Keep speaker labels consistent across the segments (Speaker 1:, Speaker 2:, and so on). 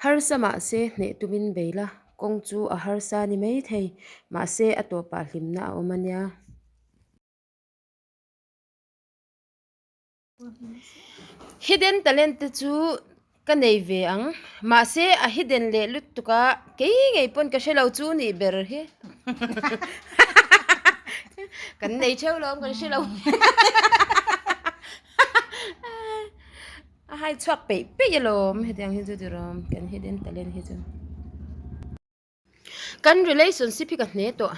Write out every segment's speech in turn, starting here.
Speaker 1: Harsa mahse hneh tumin bei la, kawng chu a harsa ni mai thei, mahse a tawpah hlimna a awm a nia. Hidden talent te chu ka nei ve ang, mahse a hidden leh lutuk a, kei ngei pawn ka hre lo chu nih ber hi. Kan nei theuh lo awm kan hre lo. A hai chhuak peih peih alawm hetiang hi chu tiraw kan hidden talent hi chu. Kan relationship hi ka hne tawh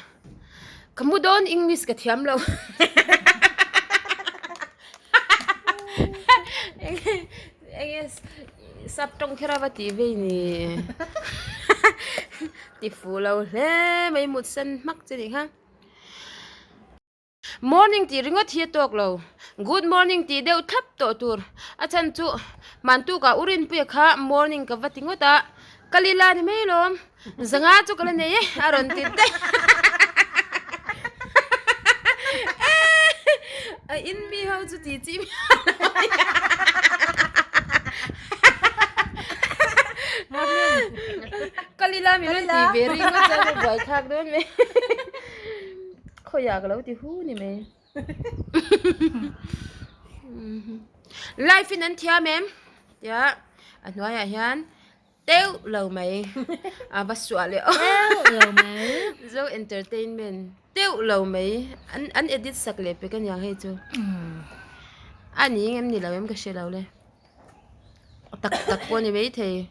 Speaker 1: ka mu dawn english ka thiam lo enge sap tawng kher a va tih vei ni ti fuh lo hle mai mut sen hmak che nih kha. Morning tih ringawt hi a tawk lo. Good morning tih deuh thlap tawh tur. A chhan chu Mantuka u Rinpuia kha morning ka va ti ngawt a, ka lila ni mai lawm. Zanga chu ka la nei e a rawn ti daih. A in mi ho chu ti chi miah lo a nia. Ka lila min rawn ti ve ringawt chuan a buaithlak dawn mai. Khawiah ka lo ti hu ni mai. Life in an thiam em? Tia a hnuaiah hian teuh lo mai a va suah leh aw.
Speaker 2: Teuh lo mai.
Speaker 1: Zo entertainment teuh lo mai an an edit sak leh pek aniang hei chu. A ni em ni lo em ka hre lo le. Tak tak pawh a ni maithei.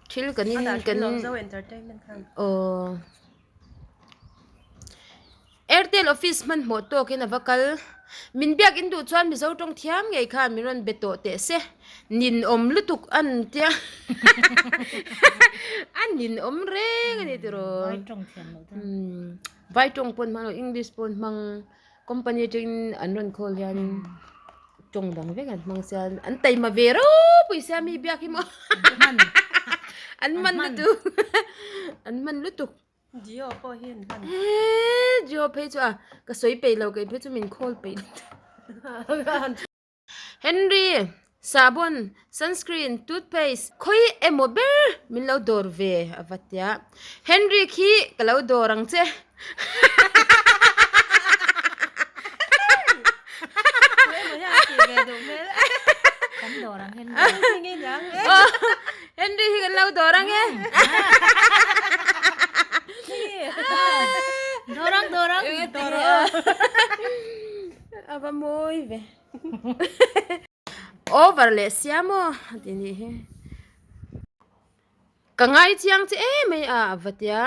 Speaker 1: Thil kan in kan
Speaker 3: Zo entertainment khan.
Speaker 1: Aw. Airtel office hmanhmawh tawkin a va kal. Min biak in duh chuan Mizo tawng thiam ngei khan min rawn be tawh teh se. Ninawm lutuk an tia. A ninawm reng a ni tiraw.
Speaker 2: Vai tawng thiam loh chuan.
Speaker 1: Vai tawng pawn hmang lo English pawn hmang company atangin an rawn call hian tawng dang vek an hmang sia an taima ve ropui sia mi biak hi maw. An hman lutuk. An hman lutuk.
Speaker 3: Jio pawh hi an hman.
Speaker 1: Eee Jio phei chu a ka sawi peih lo kei phei chu min call peih lutuk. Henry, sahbawn, sunscreen, toothpaste khawi emaw ber min lo dawr ve a va tia. Henry khi ka lo dawr ang che.
Speaker 2: Kan dawr ang Henry.
Speaker 1: Henry hi kan lo dawr ang e.
Speaker 2: Dawr ang dawr ang.
Speaker 1: A va mawi ve. Over leh sia maw a ti nih hi. Ka ngai chiang che em mai a a va tia.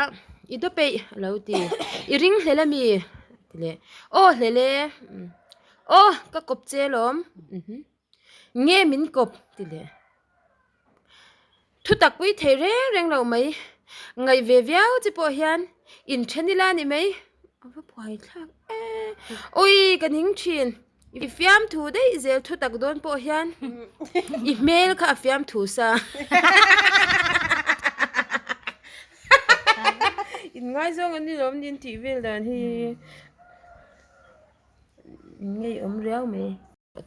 Speaker 1: I daw peih a lo ti. I ring hlel a mi a ti leh. Aw hlel e. Aw ka kawp che alawm. Nge min kawp ti leh. Thutak pui thei reng reng lo mai. Ngaih ve viau che pawh hian inthen ila ni mai. A va buai thlak e. Ui ka ning thin. I fiamthu daih zel thutak dawn pawh hian i hmel kha a fiamthu sa. Inngaizawng an ni lawm nin tih vel dan hi ngeiawm riau mai.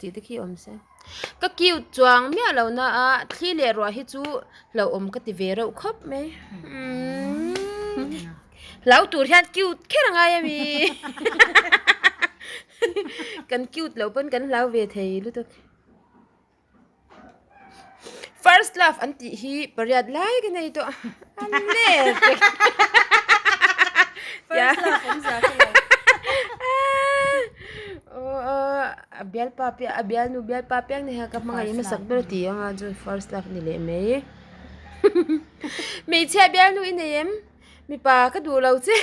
Speaker 1: Tih te khi awm se. Ka cute chuang miah lo na a thli leh ruah hi chu hlauhawm ka ti ve reuh khawp mai. Hlau tur hian cute kher a ngai ami. Kan cute lo pawn kan hlau ve thei lutuk. First love an tih hi pariat lai ka nei tawh a le
Speaker 3: First love awm zia chu lo.
Speaker 1: A bialpa piang a bialnu bialpa piang ni kha ka hmangaih hmasak ber ti anga chu first love ni leh mai. Hmeichhia bialnu i nei em? Mipa ka duh lo che.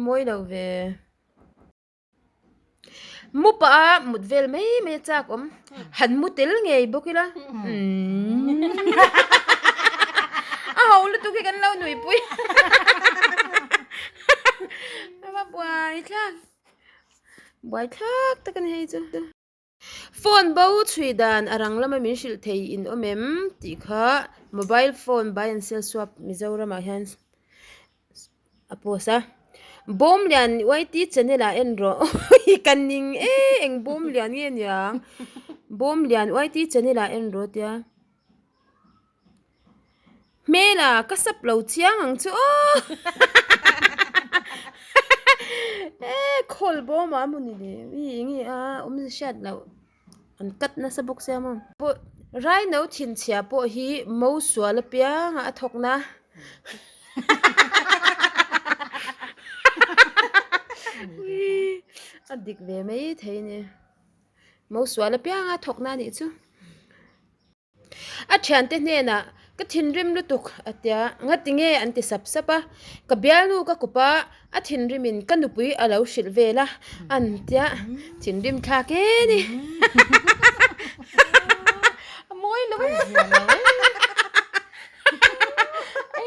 Speaker 1: Mawi lo ve. Mu pah a mut vel mai mai a chak awm. Han mu tel ngei bawk ila. A ho lutuk hi kan lo nuipui. A va buai thlak. Buai thlak tak a ni hei chu. Phone bo chhui dan a rang lama min hrilh thei in awm em tih kha mobile phone buy and sell swap Mizoramah hian a post a. Bawm lian YT channel ah en rawh ka ning e eng bawm lian nge niang bawm lian YT channel ah en rawh tia hmel ah ka sap lo chiang ang chu aw e khawl bawm ah mawni le mi enge a awmze hriat loh. An cut nasa bawk sia maw. Pawh Raino thinchhia pawh hi mo sual apianga a thawk na. A dik ve mai thei a ni. Mo sual apianga a thawk na anih chu. A thiante hnenah, Ka thinrim lutuk, a ti a. Ngati nge? an ti sap sap a. Ka bialnu ka kawp a, a thinrimin ka nupui a lo hrilh vel a, an ti a. Thinrim thlak e ni. A mawi lo e. E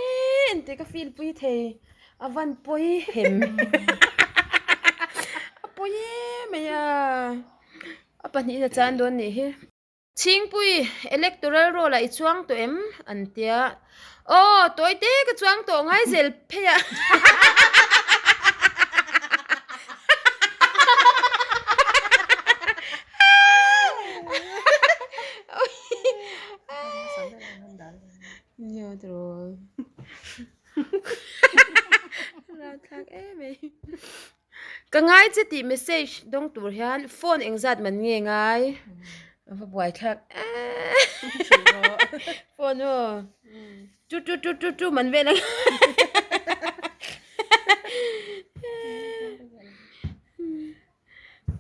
Speaker 1: engti ka feel pui thei. A van pawi hem. A pawi em mai a. A pahnihin a chan dawn nih hi. Chhingpui, Electoral roll ah i chuang tawh em? an tia. Aw, tawi te ka chuang tawh ngai zel phei a. Ka ngai che tih message dawng tur hian phone engzat man nge ngai? A va buai thlak eee phone aw tu tu tu tu tu man vel ang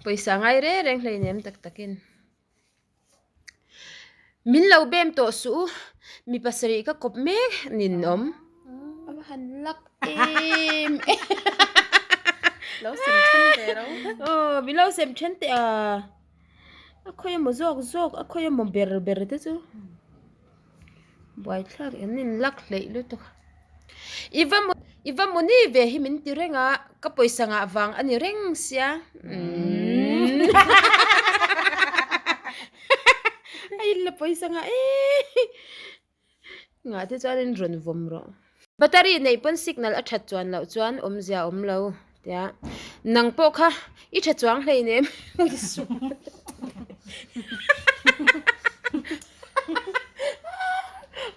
Speaker 1: pawisa ngai reng reng hleinem tak takin. Min lo bem tawh suh u, mi pasarih ka kawp mek nin awm. A va han lak em em.
Speaker 3: Lo sem then ve ro.
Speaker 1: Aw, min lo sem then teh a. A khawi emaw zawk zawk, a khawi emaw ber ber te chu. Buaithlak an in lak hleih lutuk. I va i va mawni ve hi min ti reng a, ka pawisa ngah vang a ni reng sia. Umm. A in la pawisa ngah e. Ngah te chuan in rawn vawm rawh. Battery neih pawn signal a that chuan loh chuan awmzia a awm lo tia. Nang pawh kha i tha chuang hleinem.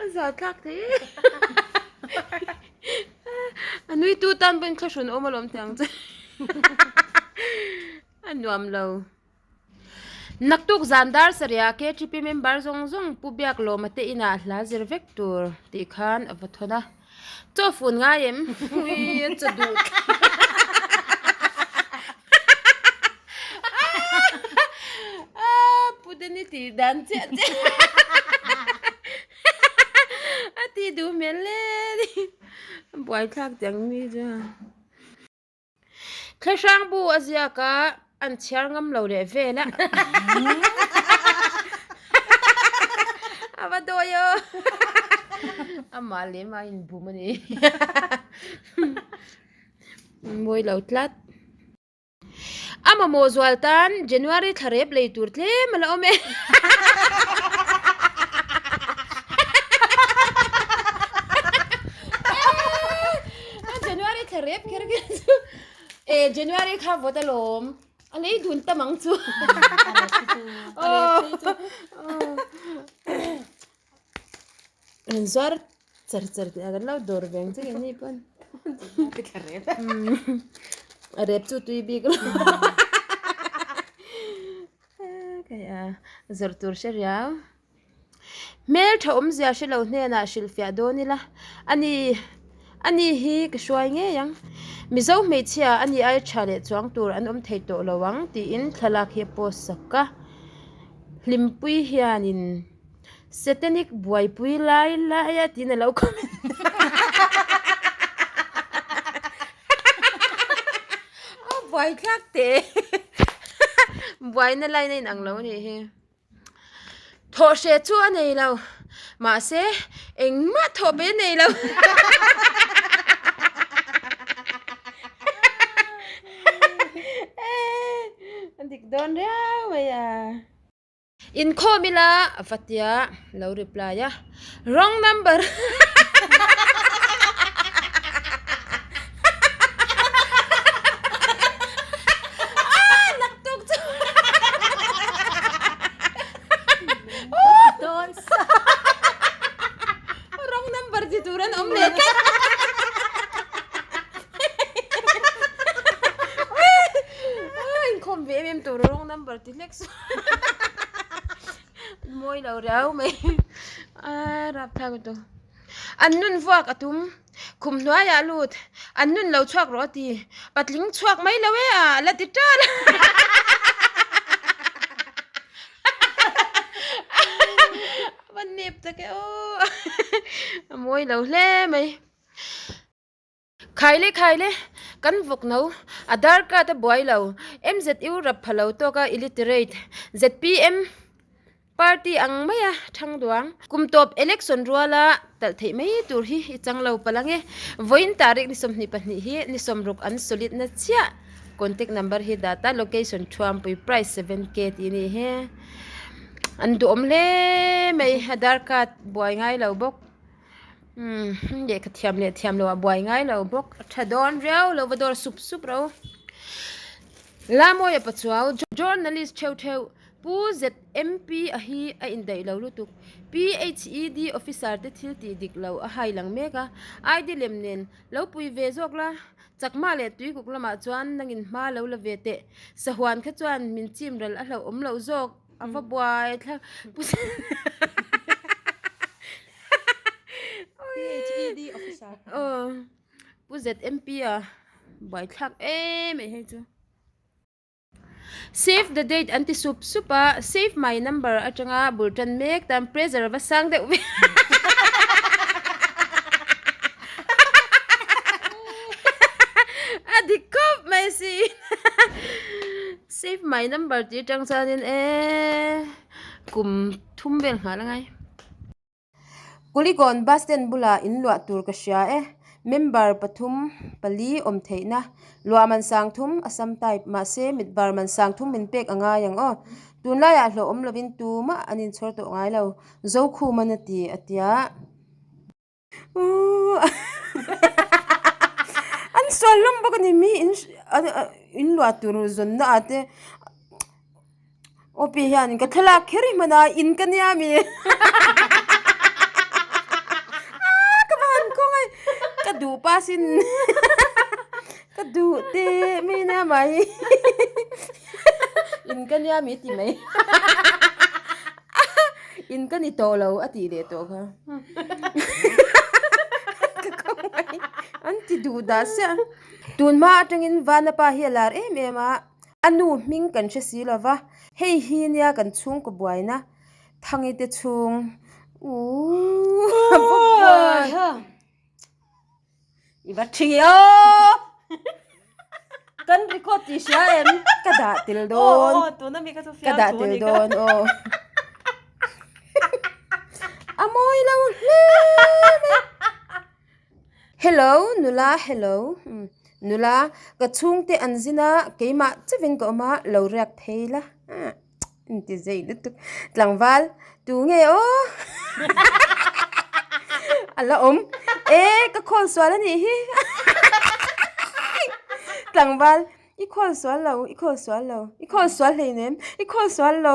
Speaker 1: A za tlak thei e. A nui tu tan pawhin thlahrun awm alawm tih ang che. A nuam lo. Naktuk zan dar sarih KTP member zawng zawng Pu Biaklawma te inah hla zir vek tur tih khan a va thawn a. Chaw fun ngai em? Ui a chaw duh Pu Danny tih dan chiah chiah a tih duh hmel hle a ni. Buaithlak tiang mi chuan. Thlahrang bu a ziak a, an chhiar ngam lo leh vel a. A va dawi aw. Amah lem a inbum a ni. Mawi lo tlat. A mamawh zual tan January thla rep lei tur tlem a la awm e. January thla rep kher kher chu e January kha vawt alawm a lei dun tam ang chu rawn zuar char char tih ah kan lo dawr ve ang che keini pawn a rep chu tui bik lo zawrh tur hre riau. Hmel tha awmzia hre lo hnenah hrilhfiah dawn ila, ani ani hi ka hruai ngei ang. Mizo hmeichhia ani ai tha leh chuang tur an awm thei tawh lo ang tiin thlalak hi a post sak a. Hlimpui hianin Satanic buaipui lai lai a tiin a lo comment. A buaithlak teh buaina line a inang lo a nih hi. Thawh hreh chu a nei lo, mahse engmah thawh pe a nei lo. A dik dawn riau mai a. Inkhawm ila a va tia lo reply a, wrong number. number ti hlek suh mawi lo riau mai a rapthlak lutuk an nun vuak a tum khum hnuaiah a lut an nun lo chhuak rawh a ti patling chhuak mai lo e a la ti tan a va nep tak e aw a mawi lo hle mai. Khaile khaile, kan vawk no, Aadhaar card a buai lo, MZU rap pha lo tawk a illiterate, zpm party ang mai a thang duang. Kum tawp election ruala talh theih mai tur hi i chang lo palh ang e. Vawiin tarik ni 22 hi ni 60 an solid na chiah. Contact number hi data location thuampui price 7k tih a ni he. An duhawm hle mai, Aadhaar card buai ngai lo bawk. Umm lehkha thiam leh thiam loh ah buai ngai lo bawk a tha dawn riau lo va dawr sup sup ro Lamawia Pachuau journalist theuh theuh Pu ZMP a hi a indaih lo lutuk PHED officer te thil tih dik lo a hai lang mek a ID lem nen lo pui ve zawk la Chakma leh Tuikuk lamah chuan nangin hma lo la ve teh Sahuan kha chuan min chim ral a hlauhawm loh zawk A va buai thlak Pu
Speaker 3: PHED officer.
Speaker 1: Aw Pu ZMP a buai thlak em em hei chu. Save the date an ti sup sup a, save my number atanga bul tan mek tan pressure a va sang deuh ve. A dik khawp mai si. Save my number tih atang chuanin eee kum thum vel nghal angai. Kulikawn bus stand bulah in luah tur ka hria e. Member pathum pali awm theihna luah man sang thum Assam type mahse mit bar man sang thum min pek a ngai ang aw. Tunlaiah hlauhawm lovin tumah an inchhawr tawh ngai lo. Zokhuman a ti a tia. An sual hlawm bawk a ni mi in in luah tur zawn na ah te awpi hian ka thlalak kher hi hman a in ka nia mi ah ka va han kawng a ka duh pass in ka duh te mai nia mai in ka nia mi ti mai. In ka ni tawh lo a tih leh tawh kha. Ka khawngaih an ti duh dah sia. Tun hma atangin Vanapa hi a lar em em a, a nu hming kan hre si lo va, hei hi nia kan chhungkaw buaina Thangi te chhung uuh a va buai. I va ṭhi aw! Kan record tih hria em? Ka dah tel dawn.
Speaker 3: Aw, tuna mi ka chu
Speaker 1: Ka
Speaker 3: fiam
Speaker 1: dah
Speaker 3: thu
Speaker 1: tel
Speaker 3: ani ka.
Speaker 1: dawn aw. A mawi lo hle mai. Hello nula hello. Nula ka chhungte an zin a keimah chauhin ka awm a lo riak phei la. Inti zei lutuk tlangval tu nge aw a la awm e ka khawl sual a nih hi tlangval i khawl sual lo i khawl sual lo i khawl sual hleinem i khawl sual lo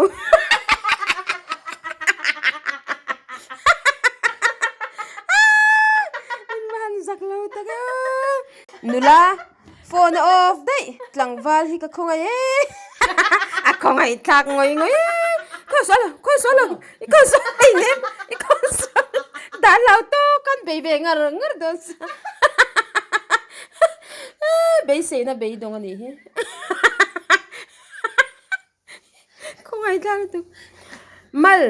Speaker 1: in zak lo tak a nula Phone a off daih, tlangval hi ka khawngaih e a khawngaih thlak ngawih ngawih e khawi sual lo khawi sual lo i khawi sual hei nem i khawi sual dan lo tawk khan bei ve ngar ngar dawn sa beiseina beidawng a nih hi khawngaih thlak lutuk mal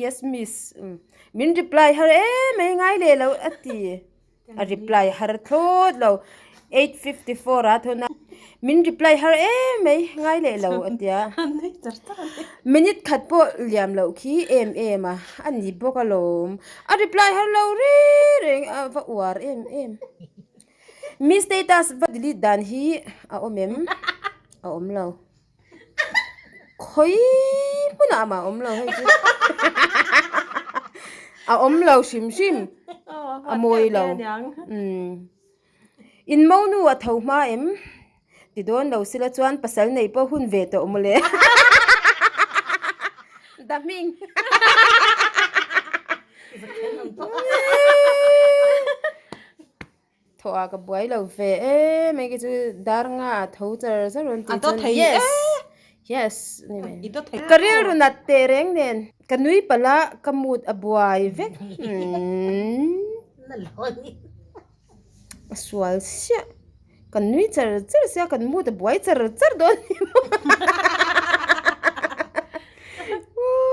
Speaker 1: yes miss min reply har em mai ngai leh lo a ti. A reply har thlawt lo 8:54 a thawn a min reply har em mai ngai leh lo a tia minute khat pawh liam loh khi em em a a ni bawk alawm a reply har lo reng reng a va uar em em mi status va delete dan hi a awm em a awm lo. Khawi hmunah mah a awm lo hei chu a awm lo hrim hrim a mawi lo umm in monu a tho hma em ti dawn lo sila chuan pasal nei pawh hun ve tawh mawle Dahming. Thaw ah ka buai lo ve em mai khi chu dar nga ah tho char char rawn tih chuan yes Yes ni mai. Ka rilru nat teh reng nen ka nui palh a ka mood a buai vek. A sual siah. Kan nui char char sia kan mood a buai char char dawn ni maw.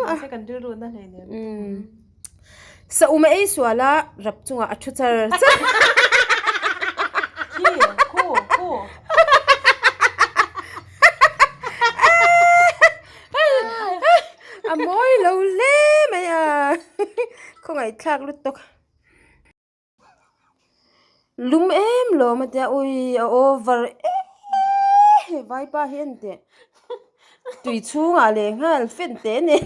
Speaker 3: Mahse kan rilru na hlei nen.
Speaker 1: Sa um a ei sual a rap chungah a thu char char.
Speaker 3: Khi khu khu.
Speaker 1: A mawi lo hle mai a khawngaihthlak lutuk. Lum em lawm a tia ui a over e vaipa hi a ni teh tui chhungah leh nghal fan te nen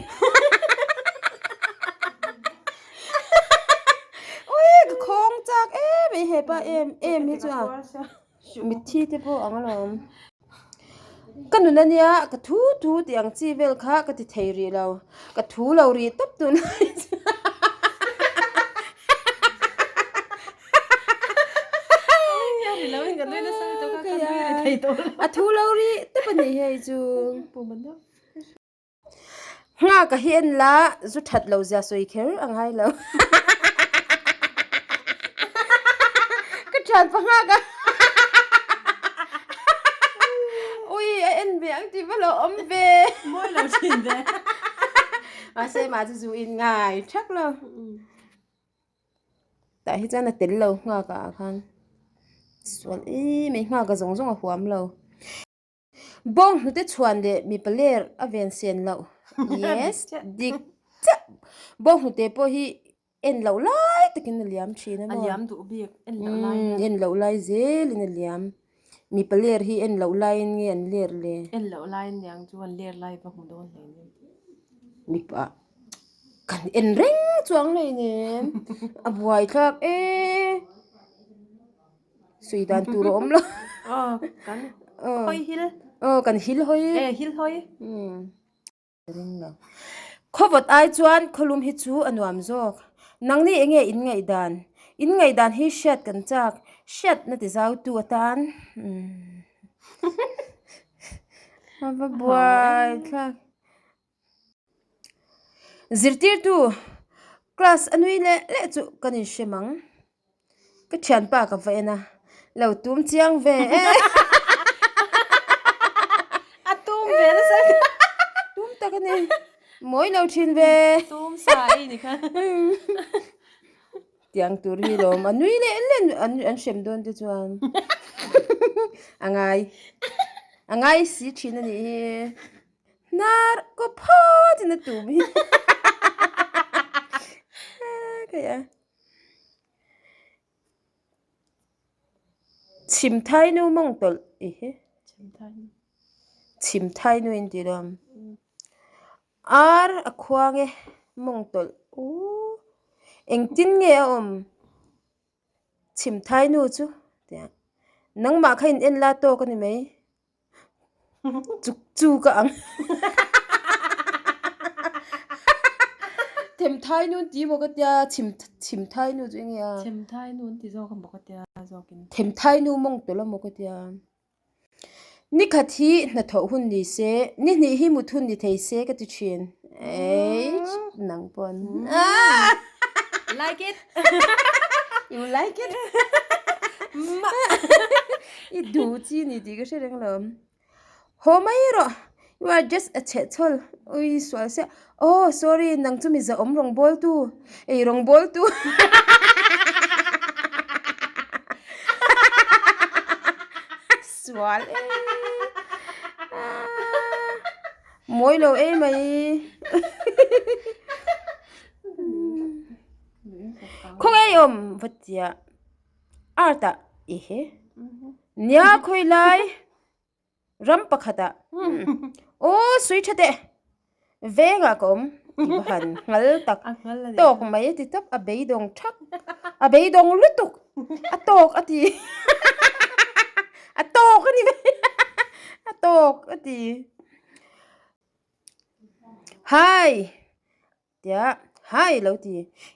Speaker 1: ui ka khawng chak em mai hepa em em hi chu a mitthi te pawh ang alawm ka nun ania ka thu thu tih ang chi vel kha ka ti thei rih lo ka thu lo rih tawp tunlai chu. A thu lo rih tawp a nih hei chu. Nghak a hi en la zu that lo zia sawi kher a ngai lo. Ka thian pa nghak a. Ui a en ve ang tih va lo awm ve.
Speaker 3: Mawi lo thin ve.
Speaker 1: Mahse mah chu zu in ngai thak lo. Tah hi chuan a tel lo nghak ah khan sual em mai nghak a zawng zawng a huam lo. Bawng hnute chhuan leh mipa ler a ven sen loh. Yes, dik chiah. Bawng hnute pawh hi en loh lai takin a liam thin a maw?
Speaker 3: A liam duh bik, en loh lai
Speaker 1: hian. En loh lai zelin a liam. Mipa ler hi en loh laiin nge an ler le?
Speaker 3: En loh laiin niang chu an ler lai va hmu dawn hle ni.
Speaker 1: Mipa kan en reng chuang hleinem. A buai thlak e. Sui dan tur a awm lo.
Speaker 3: Aw kan hawi hil.
Speaker 1: Aw kan hil hawi.
Speaker 3: E hil hawi.
Speaker 1: Ring lo. Khawvawt ai chuan khawlum hi chu a nuam zawk. Nangni enge in ngaihdan? In ngaihdan hi hriat kan chak. Hriatna ti zau tu atan. A va buai thlak. Zirtirtu class a nui leh leh chu kan inhrem ang. Ka thianpa ka va en a, lo tum chiang ve e.
Speaker 3: A tum ve nasa.
Speaker 1: Tum tak a ni. Mawi lo thin ve.
Speaker 3: Tum sa ei ni kha.
Speaker 1: Tiang tur hi lawm a nui leh leh an hrem dawn te chuan a ngai a ngai si thin a nih hi. Hnar kaw phawt in a tum hi kei a. Chhim thai nu mawng tawlh i hi. Chhim thai nu in tih lawm. Ar a khuang e mawng tawlh uuh engtin nge a awm chhim thai nu chu tia nangmah kha in en la tawk a ni mai. Chuk chu ka ang. Them thai nu an ti maw ka tia chhim chhim thai nu chu enge a?
Speaker 3: Chhem thai nu an ti zawk a maw ka tia zawkin.
Speaker 1: Them thai nu mawng tawlh a maw ka tia. Nikhat hi hnathawh hun ni se, ni hnih hi mut hun ni thei se ka ti thin. Eich nang pawn.
Speaker 3: Like it.
Speaker 1: You like it? I duh chi ni tih ka hre reng lo. Haw mai rawh, you are just a chhehchhawl. Ui sual sia. Oh sorry, nang chu miza awm rawngbawltu, ei rawngbawltu. Sual e. Mawi lo e mai. Khawngaih awm va tia. Art ah i he nia khawi lai ram pakhat ah aw sui tha teh veng ah ka awm tih va han nghal tak tawk mai a ti tawp a beidawng thak a beidawng lutuk a tawk a ti a tawk a ni mai a tawk a ti hai. Tia hai lo ti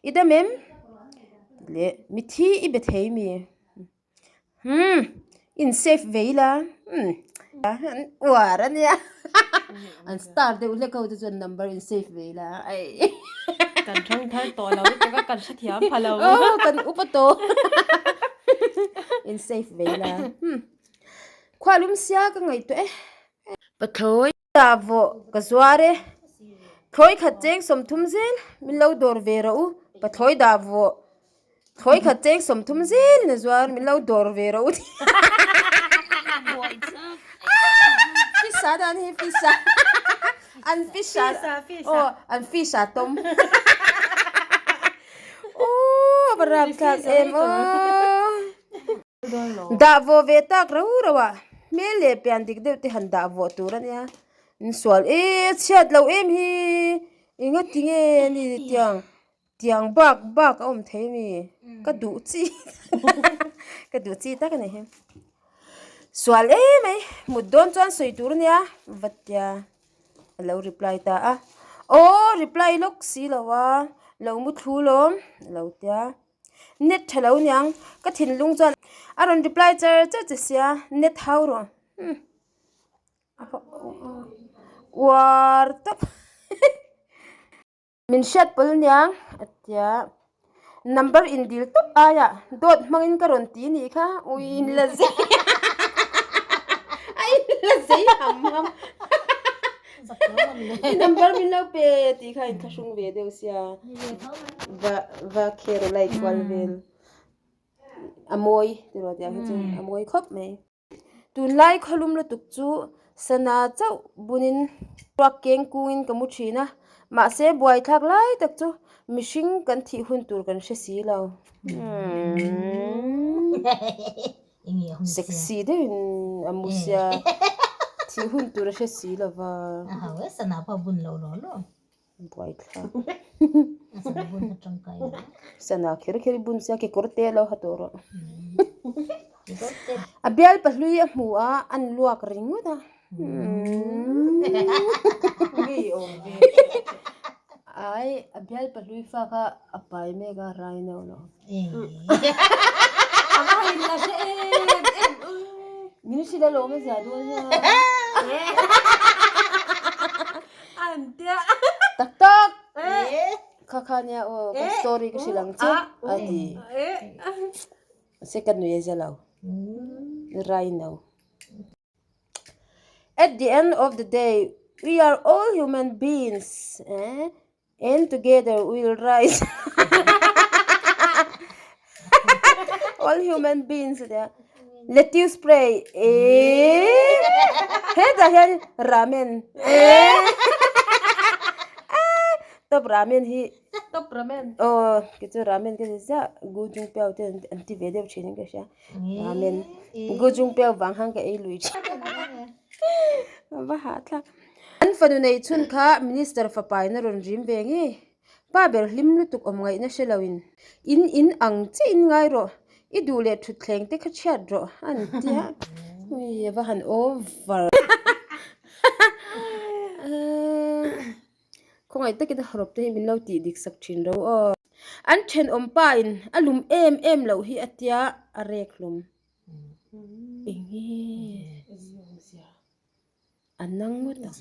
Speaker 1: i dam em tih leh mithi i be thei mi umm in safe ve ila umm an uar a nia. An star deuh hlek ho te chuan number in save ve ila ai.
Speaker 3: Kan thang thar tawh lo lutuk a kan hrethiam pha lo.
Speaker 1: Aw kan upa tawh. In save ve ila. Khualum sia ka ngaihtuah e. Pathlawi ah vawh ka zuar e. Thlawi khat cheng 30 zel min lo dawr ve rawh u. Pathlawi dah vawh thlawi khat cheng 30 zel in a zuar min lo dawr ve rawh u. Fisa dan hi fisa. An fisa. Aw an fisa tawm. Aw a va rapthlak em aw. Dah vawh ve tak rau rau ah hmel leh pian dik deuh te han dah vawh tur a nia in sual e chhiat loh em hi enga tinge ni tiang tiang bak bak a awm thei ami ka duh chi ka duh chi tak a ni hi sual em mai mut dawn chuan sawi tur a nia va tia a lo reply ta a aw reply lawk si lo a lo mu thlu lawm a lo tia. Net tha lo niang ka thinlung chuan a rawn reply char char che sia net hau rawh umm uar tawp min hriat pawl niang a tia number in dil tawp aia dawt hmangin ka rawn ti nih kha ui in la zei a in la zei ham ham number min lo pe tih kha in thlahrung ve deuh sia. Va va kher lai kual vel a mawi tiraw tiang hi chu a mawi khawp mai tunlai khawlum lutuk chu sana chauh bunin ruak keng kungin ka mu thin a mahse buaithlak lai tak chu mihring kan thih hun tur kan hre si lo sexy deuhin a mu sia thih hun tur a hre si lo va. Buaithlak. Sana kher kher i bun sia kekawr te a lo ha tawh rawh. A bial pahlui a hmu a, an luak ringawt a. Ai, a bial pahlui fa kha a pai mek a, rai no lo. Min hrilh alawm a zia dawn hian. Tak tak! Kha kha nia aw ka story ka hrilh ang che a ti. Mahse ka nui a zia lo. Rai no. At the end of the day we are all human beings eh and together we will rise. All human beings a tia. Lettuce spray eh hetah hian ramen eh top ramen hi
Speaker 3: top ramen
Speaker 1: aw kei chu ramen ka ti ziah gu chung piau te an ti ve deuh thin in ka hria ramen gu chung piau vang khan ka ei lui thin va hahthlak an fanu nei chhun kha minister fapa in a rawn rim ve ngei. Pa ber hlim lutuk awm ngaihna hre loin in in ang chiah in ngai rawh, i duh leh thutthleng te kha chhiat rawh a an ti a, ui a va han over khawngaih takin a rawp te hi min lo tih dik sak thin ro aw. An thenawm pa in a lum em em loh hi a tia a rek hlum enge a nang ngawt ang.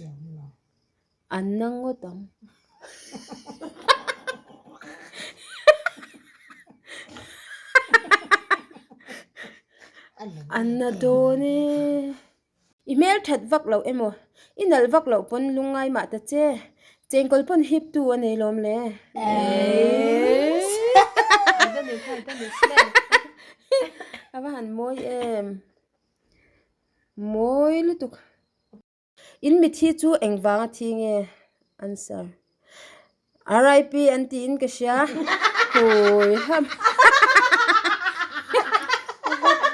Speaker 1: An na ngawt ang. An na dawn e. I hmel that vak loh emaw, i nalh vak loh pawn lungngai mah ta che. Chengkawl pawn hip tu a nei lawm le. A va han mawi em. Mawi lutuk. In mithi chu engvanga thi nge? Answer. RIP an tiin ka hria. Hui ham.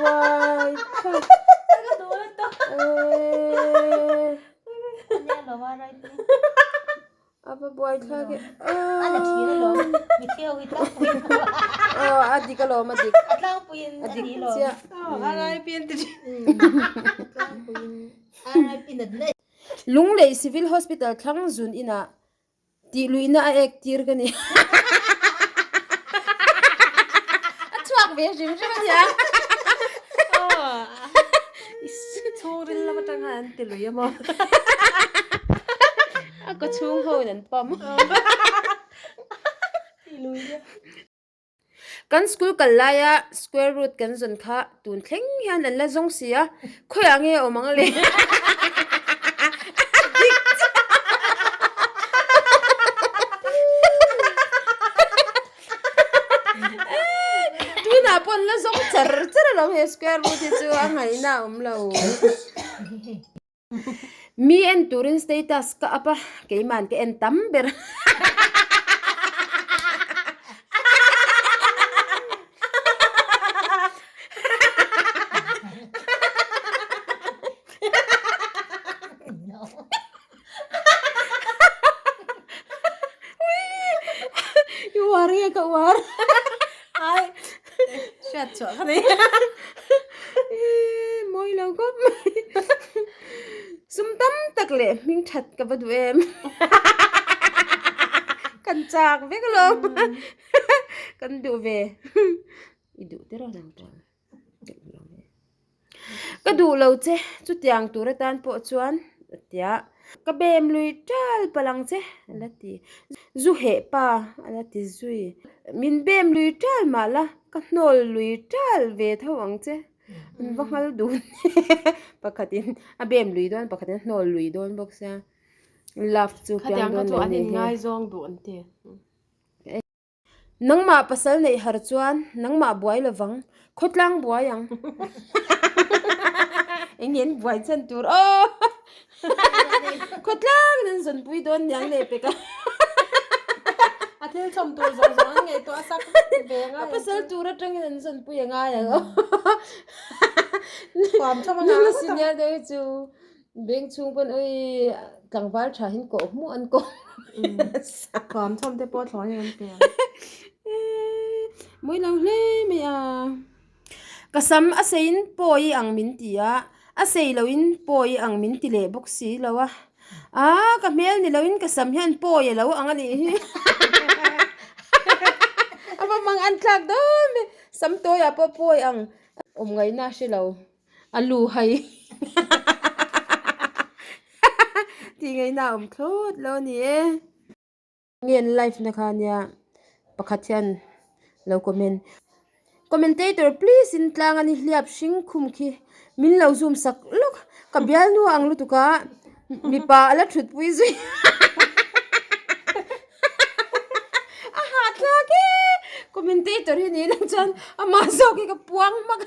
Speaker 1: Buai thlak. A va buai thlak e. Aw a dik alawm a dik. A dik chiah. Lunglei Civil Hospital thlang zun inah tih luihna a ek tir ka ni. A chhuak ve hrim hrim a nia.
Speaker 3: Chhungril lam atang khan an ti lui a maw.
Speaker 1: Ka chhung ho in an pump. Kan school kal laia square root kan zawn kha tun thleng hian an la zawng si a, khawiah nge a awm ang le? Tunah pawh an la zawng char char a lo he square root hi chu a ngaihna a awm lo. Mi en turin status ka up a, keiman ka en tam ber. I uar nge ka uar?
Speaker 3: Ai, hriat chhuah ka nei.
Speaker 1: Mawi lo khawp mai. Sum tam tak leh hming that ka va duh em. Kan chak vek alawm. Kan duh ve. I duh te rawh nang pawh. Ka duh lo che, chutiang tur atan pawh chuan a ti a, ka bem lui tal palh ang che a la ti, zu heh pa a la ti zui, min bem lui tal mah la ka hnawl lui tal ve tho ang che, an va nghal dun pakhatin a bem lui dawn pakhatin a hnawl lui dawn bawk sia, love chu piang dawn lo a ni hi. Nangmah pasal neih har chuan nangmah buai lovang, khawtlang buai ang. Eng nge an buai chhan tur aw. Khawtlang in an zawnpui dawn niang leh pek a.
Speaker 3: A thil chhawm tur zawng zawng an ngaihtuah a sak ve ngai.
Speaker 1: A pasal tur atangin an zawnpui a ngai ang aw.
Speaker 3: Thuam chhawm a ngah ngawt ang.
Speaker 1: Senior deuh hi chu Beng chhung pawn ui tlangval tha hin kawh hmuh an kawh.
Speaker 3: Thuam chhawm te pawh thlawn in an pe ang.
Speaker 1: Mawi lo hle mai a. Ka sam a sei in pawi ang min ti a, a sei lo in pawi ang min ti leh bawk si lo a. Aa ka hmel ni lo in ka sam hian pawi a lo ang a nih hi. A va mang an thlak dawn mai. Sam tawi ah pawh pawi ang awm ngaihna a hre lo. A lu hai tih ngaihna a awm thlawt lo a ni e. Nge an live na kha nia pakhat hian lo comment commentator please in tlang a ni hliap hring khum khi min lo zoom sak lawk ka bialnu ang lutuk a mipa a la thut pui zui a hahthlak e commentator hi niin ang chuan amah zawk hi ka puang hmak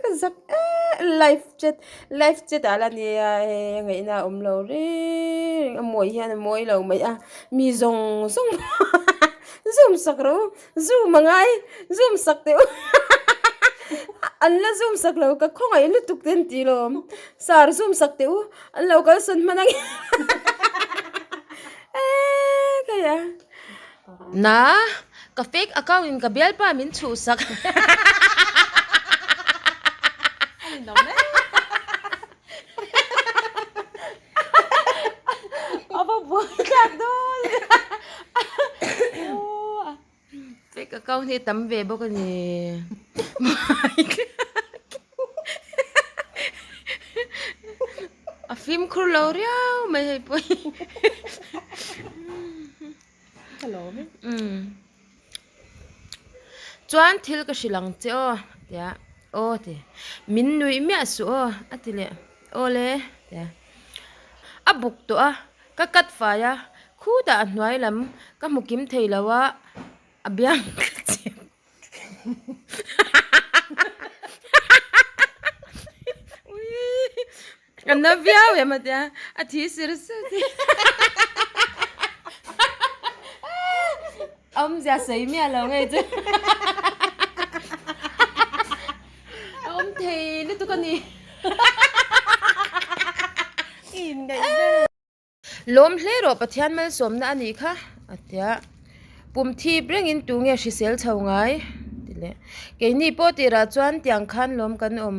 Speaker 1: ka zak e live chat live chat ah la nia hei a ngaihna a awm lo reng reng a mawi hian a mawi lo mai a mi zawng zawng zoom sak rawh u zoom a ngai zoom sak teh u an la zoom sak lo ka khawngaih lutuk te an tih lawm sir zoom sak teh u an lo kal sawn hman ang eee ka hria na ka fake account in ka bialpa min chhuh sak A va buai thlak dawn Fake account hi tam ve bawk a ni. A fimkhur lo riau mai hei pawh hi. Chuan thil ka hrilh ang che aw tia aw ti min nuih miah suh aw a ti leh aw le tia a buk tawh a ka cut fai a khutah a hnuai lam ka hmu kim thei lo a a biang ka chep A na viau em a tia, a thi sir sir ti. Awmzia sawi miah lo ngei chu. A awm thei lutuk a ni. Lawm hle rawh Pathian malsawmna a nih kha a tia. Pum thip rengin tu nge hrisel chho ngai ti leh keini pawh tirah chuan tiang khan lawm kan awm.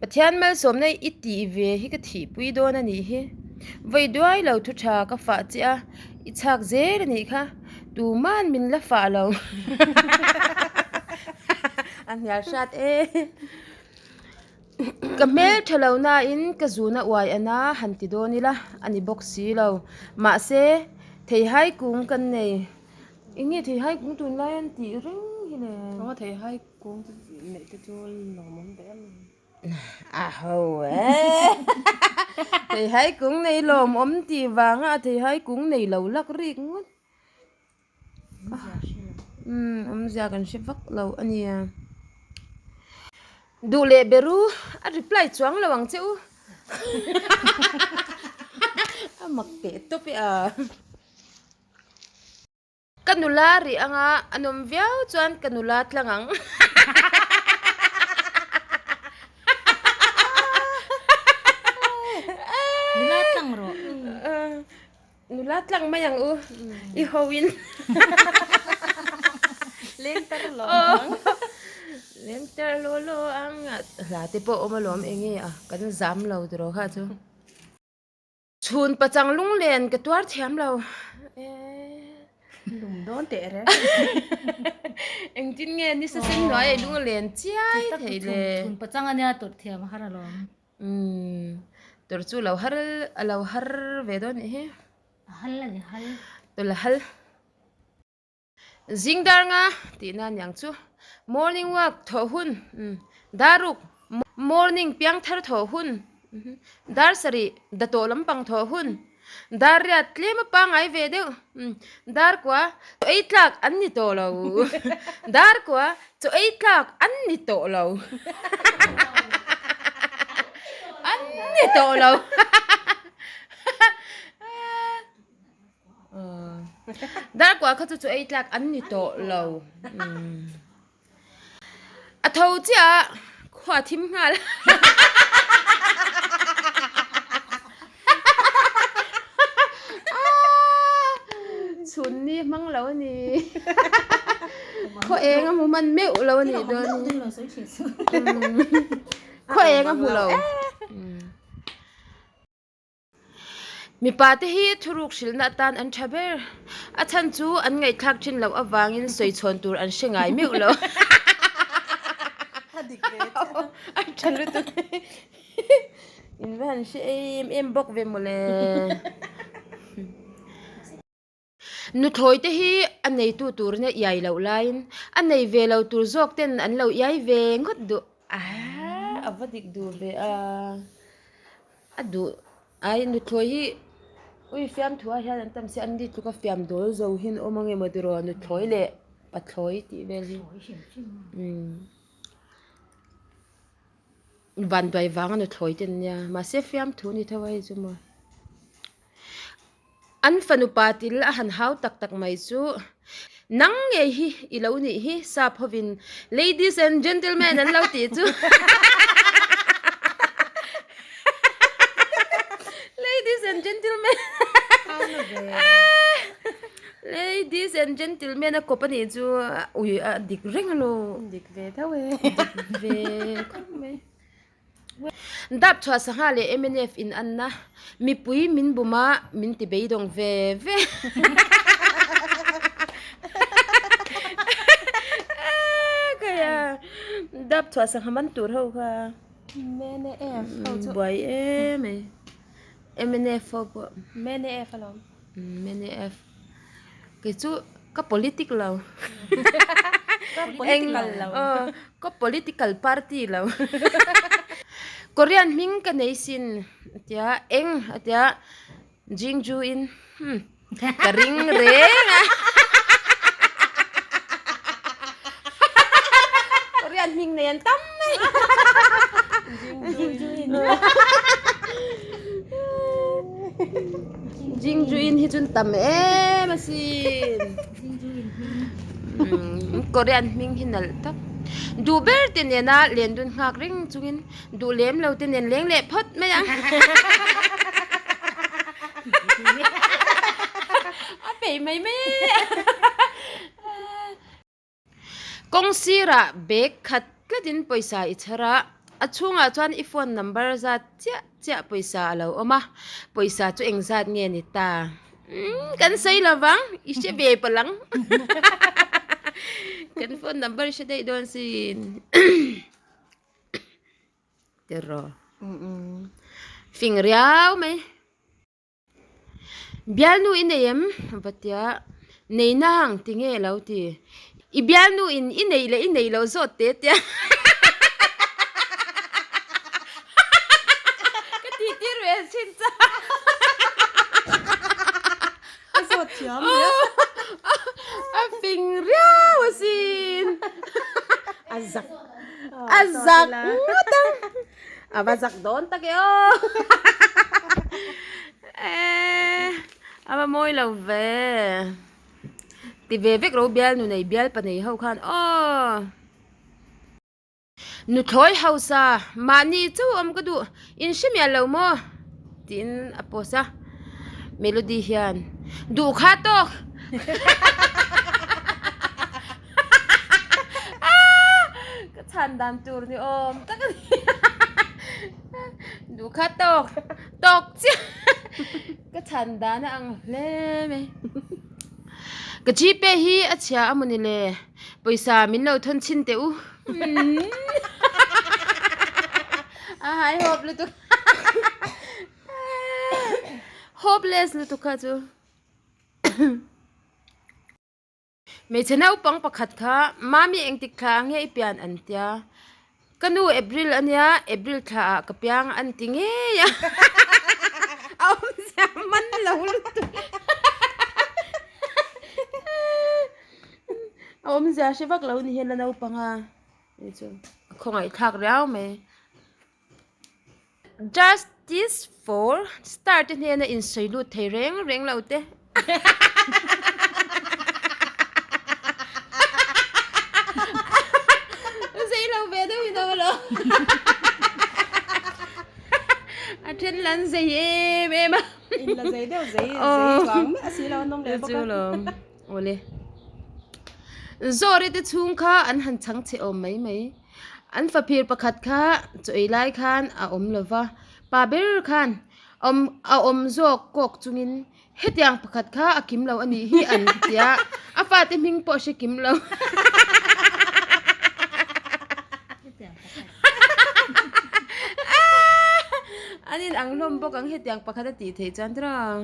Speaker 1: Pathian malsawmna i tih ve hi ka thihpui dawn a nih hi. Vawi duai lo thu tha ka fah che a, i chhak zel a nih kha. Tuman min la fah lo. A hnial hrat e. Ka hmel tha lo nain ka zuna uai ana han ti dawn ila a ni bawk si lo. Mahse, theihai kung kan nei. Eng nge theihai kung tunlai an tih reng hi le?
Speaker 3: Aw theihai kung neih te chu lawmawm ve em.
Speaker 1: A ho e. Theihai kung nei lawmawm tih vanga a theihai kung nei lo lak rik ngawt. Umm awmzia kan hre vak lo a nia. Duh leh ber u, a reply chuang lo ang che u. A mak teh tawp e a. Ka nula rih anga a nawm viau chuan ka nula tlang ang.
Speaker 2: Nula tlang rawh.
Speaker 1: Nula tlang mai ang u, i ho in.
Speaker 3: Leng tar lo ang.
Speaker 1: Leng tar lo lo ang. Hla te pawh awm alawm enge a, kan zam lo tiraw kha chu. Chhun pachang lunglen ka tuar thiam lo.
Speaker 3: Lum dawn teh reng.
Speaker 1: Engtin nge nisa sen hnuai a lunglen chiai thei le.
Speaker 2: Chhun pachang ania tawrh thiam a har alawm.
Speaker 1: Umm tawrh chu lo har a lo har ve dawn nih hi.
Speaker 2: A hal a ni hal.
Speaker 1: Tawlh a hal. Zing dar nga tih na niang chu morning walk thawh hun daruk morning piang thar thawh hun dar sarih datawh lampang thawh hun dar riat tlem a pangai ve deuh dar kua chaw ei tlak an ni tawh lo dar kua chaw ei tlak an ni tawh lo an ni tawh lo. Darkua kha chu chu ei tlak an ni tawh lo. A tho chiah a, khua a thim nghal. Chhun ni hmang lo a ni. Khaw eng a hmu hman meuh lo a nih dawn hi. Khaw eng a hmu lo. Mipa te hi thuruk hrilhna atan an tha ber. A chhan chu an ngaihthlak thin loh avangin sawi chhawn tur an hre ngai meuh lo. A tha lutuk. In va han hre em em bawk ve mawle. Nuthlawi te hi a neitu turin a iai loh laiin a nei ve lo tur zawk ten an lo iai ve ngawt duh a, a va dik duh ve a, a duh ai nuthlawi hi ui fiamthu ah hian an tam si an ni tluk a fiam dawl zo hi an awm ang emaw tiraw nuthlawi leh pathlawi tih vel hi umm vanduai vanga nuthlawi te an nia mahse fiamthu a ni tho a hei chu maw. An fanu pa til a han hau tak tak mai chu, Nang ngei hi i lo nih hi sap hovin ladies and gentlemen an lo tih chu. Ladies and gentlemen Ladies and gentlemen a kawp a nih chu ui a dik reng alo.
Speaker 3: Dik ve tho e.
Speaker 1: Dik ve khawp mai. Dap chhuah sangha leh mnf in anna mipui min bum a min ti beidawng ve ve. Dap chhuah sangha man tur ho kha
Speaker 3: mnf ho chu
Speaker 1: buai em mai mnf ho pawh
Speaker 3: mnf alawm
Speaker 1: mnf Kei chu ka politic lo.
Speaker 3: Ka political lo.
Speaker 1: Ka political party lo. Korean hming ka nei sin a tia eng a tia Jingju in hmm ka ring reng a. Korean hming nei an tam mai.
Speaker 3: Jingju in.
Speaker 1: Jingjuin hi chun tam em asin. Korean hming hi nalh tak. Duh ber te nena len dun nghak reng chungin duh lem lo te nen leng leh phawt mai ang. A peih mai mai e. Kawng sirah bag khat tlatin pawisa i chhar a, a chhungah chuan i phone number zat chiah chiah pawisa a lo awm a, pawisa chu eng zat nge ni ta? Umm kan sawi lo vang, i hre ve palh ang. Kan phone number i hre daih dawn sin. Tiraw. Fing riau mai. Bialnu i nei em? Va tia. Nei nang ti nge lo ti. I bialnu in i neih leh i neih loh zawt te tia. Ka tih tir ve thin cha.
Speaker 3: A zawt thiam hle.
Speaker 1: A fing riau asin.
Speaker 3: A zak.
Speaker 1: A zak ngawt ang. A va zak dawn tak e aw. Eh, a va mawi lo ve. Ti ve vek ro bial nu nei bial pa nei ho khan aw. Nuthlawi hausa mahni chauh awm ka duh in hre miah lo maw tiin a post a. Melody hian duh kha tawk. Ka chhan dan tur ni awm tak a ni. Duh kha tawk tawk chiah ka chhan dan a ang hle mai. Ka Gpay hi a chhia a mawni le pawisa min lo thawn chhin teh u. A hai hawp lutuk. Hopeless lutuk kha chu. Hmeichhe naupang pakhat kha Mami engtik thla ang nge i pian an tia. Ka nu April a nia, April thla ah ka piang an ti ngei a. A awmzia man lo lutuk. A awmzia hre vak lo ni hian la naupang a. Hei chu a khawngaihthlak riau mai. Justice for star te hnena insawi lut thei reng reng lo te. Zei lo ve deuh in awm alawm. A then lan zei em em a.
Speaker 3: In la zei deuh zei zei chuang miah si lo an awm leh bawk a.
Speaker 1: Chu lawm. Awle. Zawri te chhung kha an han chhang chhe awm mai mai. An faphir pakhat kha chaw ei lai khan a awm lo va, pa ber khan awm a awm zawk kawk chungin hetiang pakhat kha a kim lo a nih hi an ti a, a fate hming pawh a hre kim lo. An inang hlawm bawk ang hetiang pakhat a tih theih chuan tiraw.